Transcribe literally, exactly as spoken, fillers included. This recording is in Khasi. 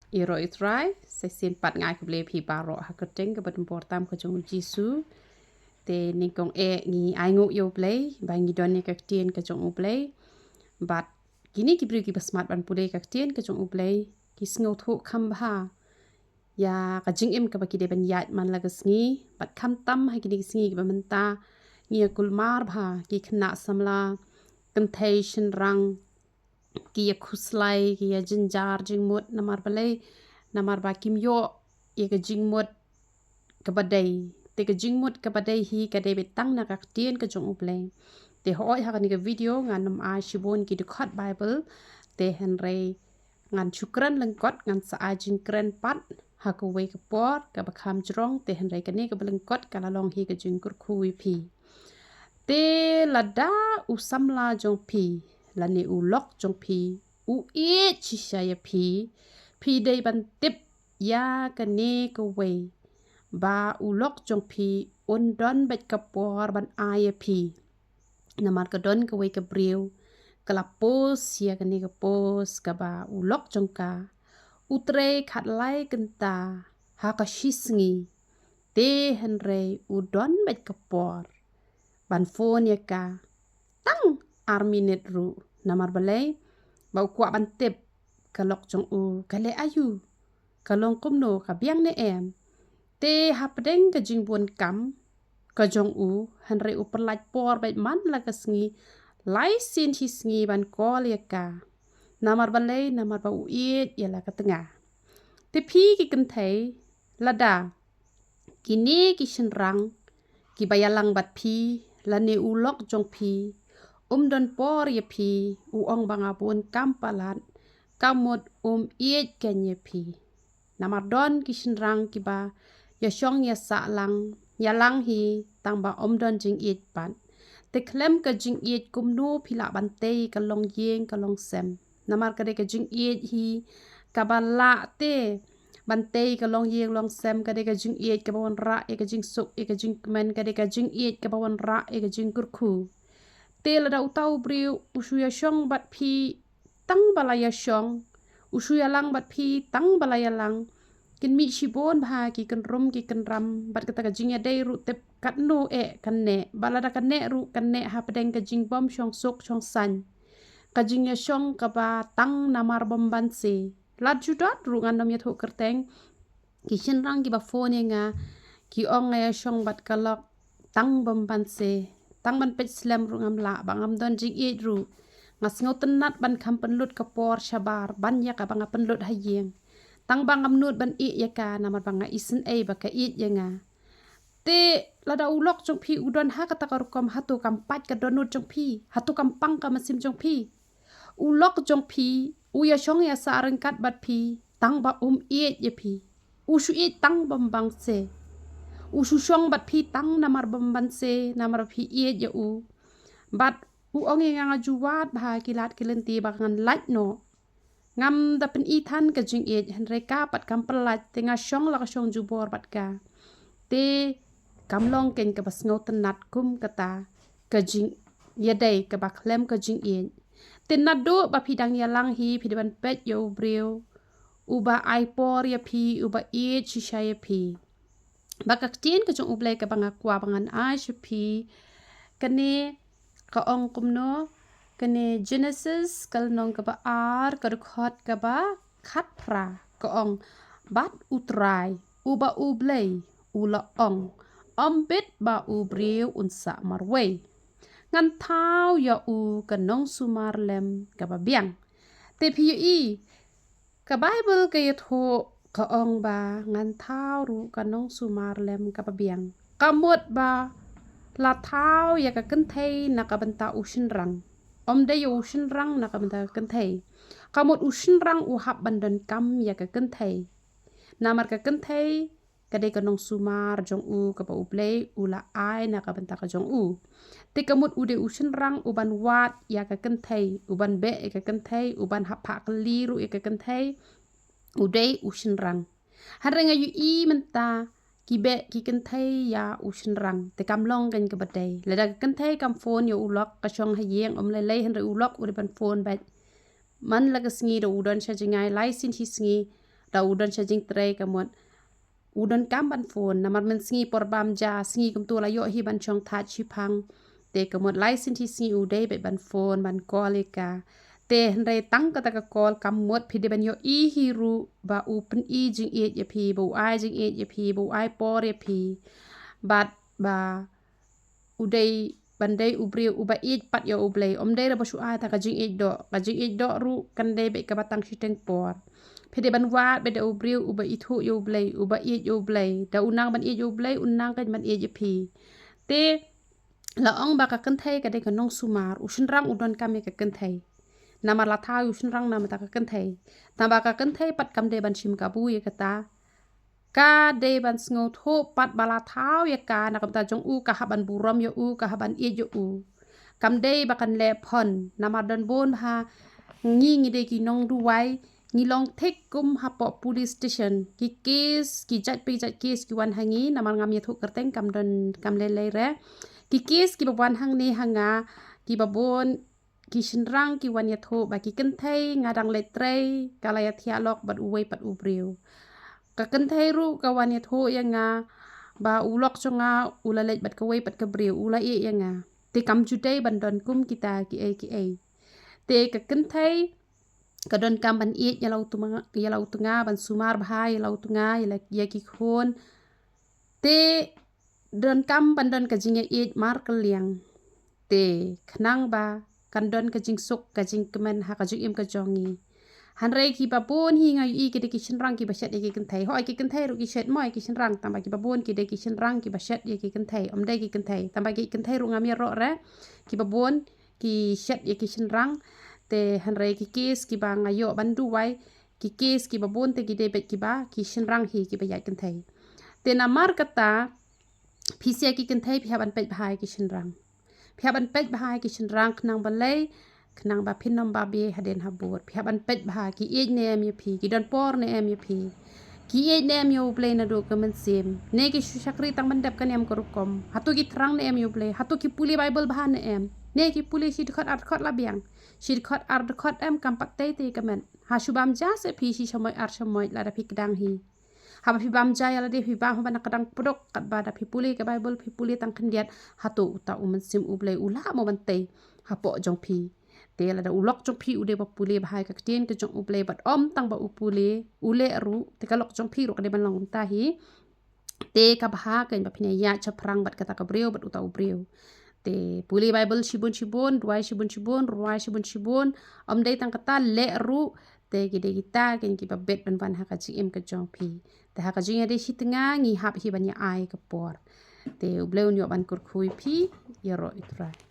Ïaroh ïa U Trai, sa shisien pat nga ai khublei ïa phi baroh ha ka kyrteng kaba donbor tam ka jong U Jisu. Te nyngkong eh ngi ainguh ïa U Blei ba ngi don ïa ka ktien ka jong U Blei. Bad kine ki briew kiba smat ban pule ïa ka ktien ka jong U Blei ki sngewthuh kham bha ïa ka jingim kaba ki dei ban ïaid man la ka sngi, bad khamtam ha kine ki sngi kiba mynta ngi ïa kulmar bha ki khynnah samla kynthei shynrang ki ïa khuslai, ki ïa jynjar jingmut. Namar balei? Namar ba kim ïoh ïa ka jingmut kaba dei. Te ka jingmut kaba dei hi ka dei beit tang na ka ktien ka jong U Blei. Te hooid ha kane ka video ngan ym ai shibun ki dkhot Bible, te hynrei ngan shu kren lyngkot, ngan sa ai jingkren pat ha kawei ka por kaba kham jrong. Te hynrei kane kaba lyngkot ka la long hi ka jingkyrkhu ïa phi. Te lada u samla jong phi lane u lok jong phi u ïeit shisha ïa phi, phi dei ban tip ïa kane kawei, ba u lok jong phi un don beit ka por ban ai ïa phi. Namar ka don kawei ka briew ka la post ïa kane ka post kaba u lok jong ka u trei khatlai kynta ha ka shisngi. Te hynrei u don beit ka por ban phone ïa ka tang ar minit ruh. Namar balei? Ba u kwah ban tip ka lok jong u ka leh aïu, ka long kumno, ka biang ne em. Te hapdeng ka jingbun kam ka jong u, hynrei u pyllait por beit man la ka sngi, lai sien shisngi ban call ïa ka. Namar balei? Namar ba u ïeit ïa la ka tnga. Te phi ki kynthei, lada kine ki shynrang kiba ïalang bad phi lane u lok jong phi um don por ïa phi, u ong ba nga bun kam palat, ka mut um ïeit kein ïa phi. Namar don ki shynrang kiba ïashong ïasah lang, ïalang hi, tang ba um don jingïeit pat. Te khlem ka jingïeit kumno phi lah ban tei ka longïing ka longsem? Namar ka dei ka jingïeit hi kaba lah te ban tei ka longïing longsem, ka dei ka jingïeit kaba wanrah ïa ka jingsuk, ïa ka jingkmen, ka dei ka jingïeit kaba wanrah ïa ka jingkyrkhu. Te lada uta u briew u shu ïashong bad phi tang ba la ïashong, u shu ïalang bad phi tang ba la ïalang, kin mih shibun bha ki kynrum ki kynram, bad kata ka jingïadei ruh tip katno eh kan neh, ba lada kan neh ruh kan neh hapdeng ka jingbym shong suk shong saiñ. Ka jingïashong kaba tang namar bym banse. Lad judot ruh ngan ym ïathuh kyrteng, ki shynrang kiba phone ïa nga ki ong nga ïashong bad ka lok tang bym banse, tang ban peit slem ruh ngam lah, ba ngam don jingïeit ruh. Nga sngewtynnat ban kham pynlut ka por shabar ban ïa kaba nga pynlut ha ïing, tang ba ngam nud ban ïeh ïa ka, namar ba nga isynei ba ka ïeit ïa nga. Te lada u lok jong phi u don ha kata ka rukom, hato kam pait ka dohnud jong phi? Hato kam pang ka mynsiem jong phi? U lok jong phi u ïashong ïasah ryngkat bad phi tang ba um ïeit ïa phi. U shu ïeit tang bym banse. U shu shong bad phi tang namar bym banse, namar phi ïeit ïa u. Bad u ong ïa nga, nga ju wad bha ki lad ki lynti ba ngan lait noh. Ngam da pyni than ka jingïeit, hynrei ka pat kam pyllait, te nga shong la ka shong jubor bad ka. Te kam long kein kaba sngewtynnat kum kata ka jingïadei kaba khlem ka jingïeit. Te naduh ba phi dang ïalang hi, phi dei ban peit ïa u briew uba ai por ïa phi, uba ïeit shisha ïa phi. Ba ka ktien ka jong U Blei kaba nga kwah ba ngan ai sha phi, kane ka ong kumno? Kane Genesis ka lynnong kaba ar, ka dkhot kaba khatphra, ka ong: Bad U Trai uba U Blei u la ong, ym bit ba u briew un sah marwei. Ngan thaw ïa u ka nongsumar lem kaba biang. Te phi ïohi, ka Baibl ka ïathuh, ka ong ba ngan thaw ruh ka nongsumar lem kaba biang. Ka mut ba la thaw ïa ka kynthei na ka bynta u shynrang. Ym dei ïa u shynrang na ka bynta ka kynthei. Ka mut u shynrang u hap ban donkam ïa ka kynthei. Namar ka kynthei ka dei ka nongsumar jong u kaba U Blei u la ai na ka bynta ka jong u. Te ka mut u dei u shynrang uban wad ïa ka kynthei, uban beh ïa ka kynthei, uban hap phah kylli ruh ïa ka kynthei, u dei u shynrang. Hynrei nga ïohi mynta ki beh ki kynthei ïa u shynrang, te kam long kein kaba dei. Lada ka kynthei kam phone ïa u lok, ka shong ha ïing ym lei lei, hynrei u lok u dei ban phone beit. Man la ka sngi da u don sha jngai, lai sien shi sngi, da u don sha jingtrei ka mut u donkam ban phone, namar mynsngi por bam ja, sngi kumto la ïoh hi ban shong thait shiphang. Te ka mut lai sien shi sngi u dei beit ban phone, ban call ïa ka. Te hynrei tang kata ka call kam mut, phi dei ban ïohi hi ruh ba u pyni jingïeit ïa phi, ba u ai jingïeit ïa phi, ba u ai por ïa phi. Bad ba u dei ban dei u briew uba ïeit pat ïa U Blei. Ym dei ruh ba shu ai tang ka jingïeit doh. Ka jingïeit doh ruh kan dei beit kaba tang shiteng por. Phi dei ban wad beit da u briew uba ithuh ïa U Blei, uba ïeit ïa U Blei. Da u nang ban ïeit ïa U Blei, u nang kan ban ïeit ïa phi. Te la ong ba ka kynthei ka dei ka nongsumar, u shynrang u donkam ïa ka kynthei. Namar la thaw ïa u shynrang namar ta ka kynthei. Tangba ka kynthei pat kam dei ban shim kabu ïa kata. Ka dei ban sngewthuh pat ba la thaw ïa ka na ka bynta jong u, ka hap ban burom ïa u, ka hap ban ïeit ïa u. Kam dei ba kan leh phone, namar don bun bha ngi, ngi dei ki nongduwai, ngi long thik kum hapoh police station. Ki case, ki jait pa jait case ki wan ha ngi, namar ngam ïathuh kyrteng, kam don, kam lei lei re. Ki case kiba wan hangne ha nga, kiba bun ki shynrang ki wan ïathuh ba ki kynthei nga dang leit trei, ka la ïathiah lok bad uwei pat u briew. Ka kynthei ruh ka wan ïathuh ïa nga ba u lok jong nga u la leit bad kawei pat ka briew, u la ïeh ïa nga. Te kam ju dei ban don kum kita kiei kiei. Te ka kynthei ka donkam ban ïeit ïa la u tnga, ïa la u tnga, ban sumar bha ïa la u tnga, ïa la, ïa ki khun. Te donkam ban don ka jingïaieit markylliang. Te khnang ba kan don ka jingsuk, ka jingkmen ha ka jingim ka jong ngi. Hynrei kiba bun hi nga ïohi ki dei ki shynrang kiba shet ïa ki kynthei. Hooid, ki kynthei ruh ki shet mo ïa ki shynrang, tangba kiba bun ki dei ki shynrang kiba shet ïa ki kynthei. Ym dei ki kynthei, tangba ki kynthei ruh ngam ïaroh re. Kiba bun ki shet ïa ki shynrang. Te hynrei ki case kiba nga ïoh ban duwai, ki case kiba bun te ki dei beit kiba ki shynrang hi kiba ïaid kynthei. Te namar kata, phi sha ki kynthei phi hap ban peit bha ïa ki shynrang. Phi hap ban peit bha ïa ki shynrang khnang balei, khnang ba phin ym babe hadien habud. Phi hap ban peit bha ki ïeit ne em ïa phi, ki don por ne em ïa phi. Ki ïeit ne em ïa U Blei naduh ka mynsiem. Ne ki shu shakri tang ban dep ka niam ka rukom. Hato ki thrang ne em ïa U Blei, hato ki pule Baibl bha ne em. Ne ki pule shi dkhot ar dkhot la biang. Shi dkhot ar dkhot em kam pat tei tei ka met. Ha shu bam ja se phi shi shamoit ar shamoit lada phi kdang hi. Haba phi bam ja ïa lade phi bam haba na kdang pdok katba da phi pule ka Baibl phi pule tang khyndiat, hato uta u mynsiem U Blei u lah mo ban tei hapoh jong phi. Te lada u lok jong phi u dei ba pule bha ïa ka ktien ka jong U Blei bad ym tang ba u pule, u leh ruh, te ka lok jong phi ruh ka dei ban long kumta hi. Te ka bha kein ba phin ïaid shaphrang bad kata ka briew bad uta u briew. Te pule Baibl shibun shibun, duwai shibun shibun, rwai shibun shibun. Ym dei tang kata, leh ruh. Te ki dei kita kein kiba bit ban wan ha ka jingim ka jong phi. Te ha ka jingïadei shi tnga ngi hap hi ban ïa ai ka por. Te U Blei un ïoh ban kyrkhu ïa phi. Ïaroh ïa U Trai.